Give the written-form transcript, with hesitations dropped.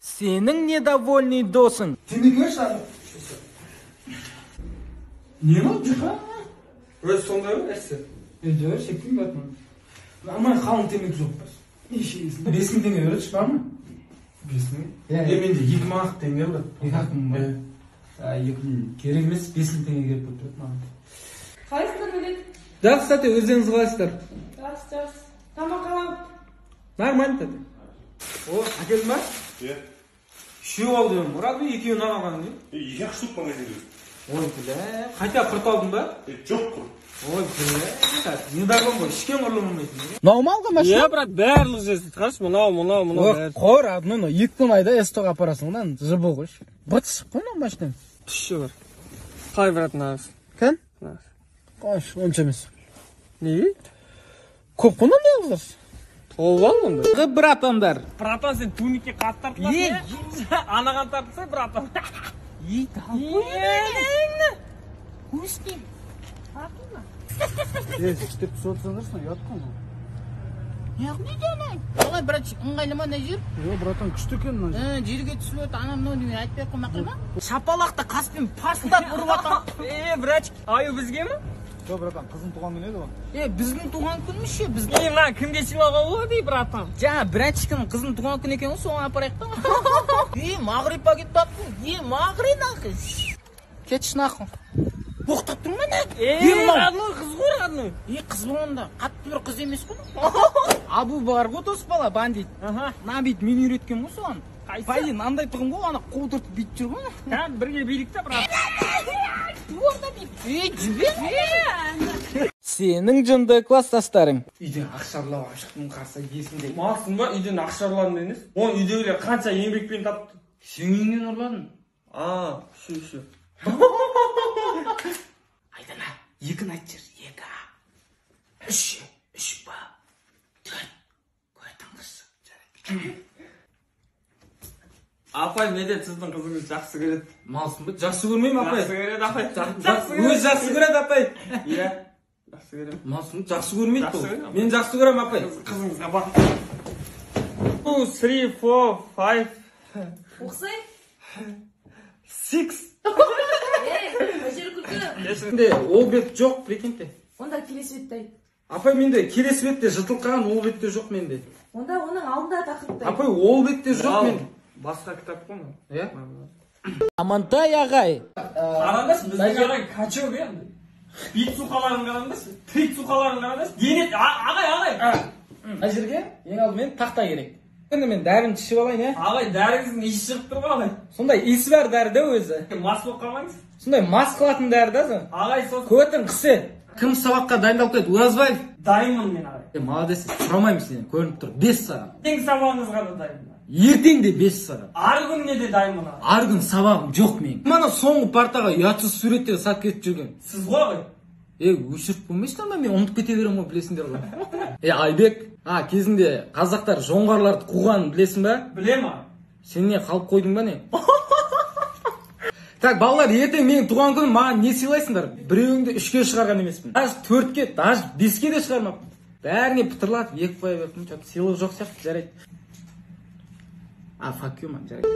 Сенің недовольный досың. Темекі берші. Не мынау, жұқа? Өзі сондай ғой, әшсе. Е, жоқ, шекпеймін, братан. Нормально, қалың темекі жоқ па? Не шегесің? 5000 теңге берші, бар ма? 5000? Иә. Е, менде 2000 ақ теңге, брат. 2 ақ мың ба? 2000 керек емес, 5000 теңге керек болып тұрады маған. Қалайсыңдар, Медет? Жақсы, тәте, өздеріңіз қалайсыздар? Жақсы, жақсы. Тамақ қалай? Нормально, тәте. О, әкелдің ба? Иә. Үшеу ал дедім, Мұрат, екеуін алған не? Екі ақ штук магазинде. Ой, бля, қайта құрт алдың ба? Е, жоқ, құр. Ой, бля, недогон ғой, ішкен құрлы болмайтын. Мынау ма алған машина? Иә, брат, барлық жерде қарашы, мынау, мынау, мынау, бәрі. Қор, родной, мынау 2 күн айда СТО-ға апарасың ғой, жыбы ғой. Быт шығып қой мынау машина. Түсші бар. Қалай, брат, мынасы? Кән? Мынасы. Қойшы, онша емес. Неге? Көп қой мынандай қыздар. Тауып ал онда. Братандар. Братан, сен турникке қатты тартыласың, иә? Анаған тартылсай, братан. Ей, Өстен. Е, жігіттер, түсіп отырсаңдаршы, ұят қой мынау. Яғни жаңа. Қалай, братчик, ыңғайлы ма мына жер? Е, братан, күшті екен мына жер. Ә, жерге түсіп өт, анау мынау неме айтпай ақ қоймақай ма? Шапалақты қаспен парсылдап ұрып жатқан. Е, братчик, аю бізге ме? Жоқ, братан, қыздың туған күні еді ғой. Е, біздің туған күніміз ше, біз. Е, мына кімге сыйлауға болады, братан? Жаңа братчиктің қызының туған күні екен ғой, соған апарайық та. Е, Мағрипа кетіп жатыр. Е, Мағри нахуй. Кетші нахуй. Боқтап тұрмын ба, не? Е, родной, қыз ғой, родной. Е, қыз болғанда қатты бір қыз емес қой. Абу бар ғой, дос бала, бандит. Мына бүйтіп мен үйреткенмін ғой соған. Қайсы? По идее, мынандай тұғын ғой, ана қудыртып бүйтіп жүр ғой. Ха, бірге билік та, брат. Орда бүйтіп. Е, жібер. Сенің жынды класстастарың. Үйден ақша ұрлап алып шықтым, қарсы есімде. Малсың ба, үйден ақша ұрладым емес. Оны үйдегілер қанша еңбекпен тапты. Сен үйіңнен ұрладың. А, шу, шу. Айдана, екіні айтып жібер. Екі А. Үш, үш Б. Төрт. Көтің қысы. Апай, Медет сіздің қызыңызды жақсы көреді. Малсың ба? Жақсы көрмеймін, апай. Жақсы көреді, апай. Жақсы Өзі көреді. жақсы көреді, апай. Иә. Жақсы көремін. Малсың, жақсы көрмейді Жақсы бұл. көремін. Мен жақсы көремін, апай. Қызыңызға бақ. 2, 3, 4, 5, Оқысай? 6. Ей, қай жері күлкі? Менде ол бет жоқ, прикиньте. Онда келесі бетті айт. Апай, менде келесі бетте жыртылып қалған, ол бетте жоқ менде. Онда оның алдында тақырыпты айт. Апай, ол бетте жоқ мен. Басқа кітап қой мынау. Иә? Амантай ағай. Қараңдаршы, біздің ағай качок, иә. Бит суқаларын қараңдаршы, трицухаларын қараңдаршы. Дене, ағай, ағай. Мына жерге ең алдымен тақта керек. Енді мен дәріні ішіп алайын, иә? Ағай, дәріңіздің иісі шығып тұр ғой, ағай. Сондай иісі бар дәрі да өзі. Мас болып қалмаңыз. Сондай мас қылатын дәрі да сол. Ағай, сосын Көтің қысы. Кім сабаққа дайындалып келді? Оразбаев. Дайынмын мен, ағай. Е, молодец, сұрамаймын сенен, көрініп тұр. 5 саған. Ертеңгі сабағыңызға да дайынмын. Ертең де 5 саған. Арғы күніне де дайынмын, ағай. Ар күн сабағым жоқ менің. Мана соңғы партаға ұятсыз суреттер салып кетіп жүрген. Сіз ғой, ағай. Е, өшіріп қоймайсыңдар ма? Мен ұмытып кете беремін ғой, білесіңдер ғой. Е, Айбек, а, кезінде қазақтар жоңғарларды қуғанын білесің ба? Білем, ағай. Сен не, қалып қойдың ба, не? Так, балалар, ертең менің туған күнім, маған не сыйлайсыңдар? Біреуіңді үшке шығарған емеспін. Даже төртке, даже беске де шығармаппын. Бәріне пытырлатып екі қоя беріппін. Че-то сыйлық жоқ сияқты, жарайды. А, fuck you, man, жарайды.